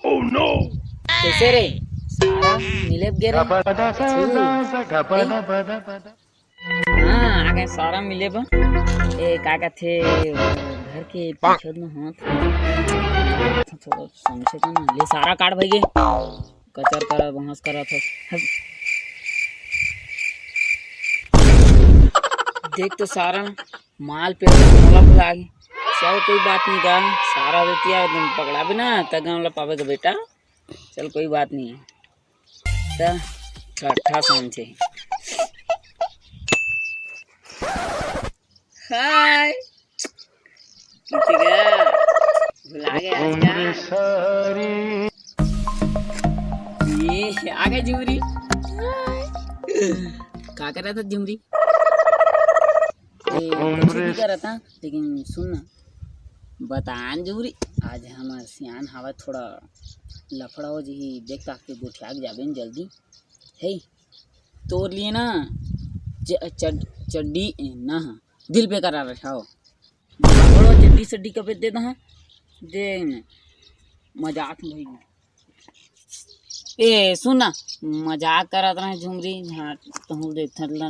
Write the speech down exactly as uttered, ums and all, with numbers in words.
कैसे रे? सारा मिले गे रे। हाँ, आ गए सारा मिले बर। ए, का कथे, घर के पीछे में हाथ। थोड़ा समझे तो ना। ले सारा काट भाई के। कचर करा, बहस करा था। देख तो सारा माल पे मोला बुला के। चल कोई बात नहीं का, सारा देती है तुम पकड़ा भी ना, तगन ला पावे के बेटा। चल कोई बात नहीं है। त ठट्ठा समझे। हाय। किसी का भुला गया आज का? ये आ गए झुमरी। हाय। का कर रहा था झुमरी? ए, कुछ नहीं कर रहा था, लेकिन सुन ना, बतान झुमरी, आज हमार सियान हवा थोड़ा लफड़ा हो जी, देख ताक के गोठिया के जाबे न जल्दी। हे, तोर लिए ना च-, चड-, चड्डी, ए, ना, दिल पे करा रखा हो। बड़ो चड्डी सड्डी कबे दे दहा, दे न, मजाक में भाई। ए, सुन ना, मजाक करत रहे झुमरी, हाँ, तहूँ देख थर ला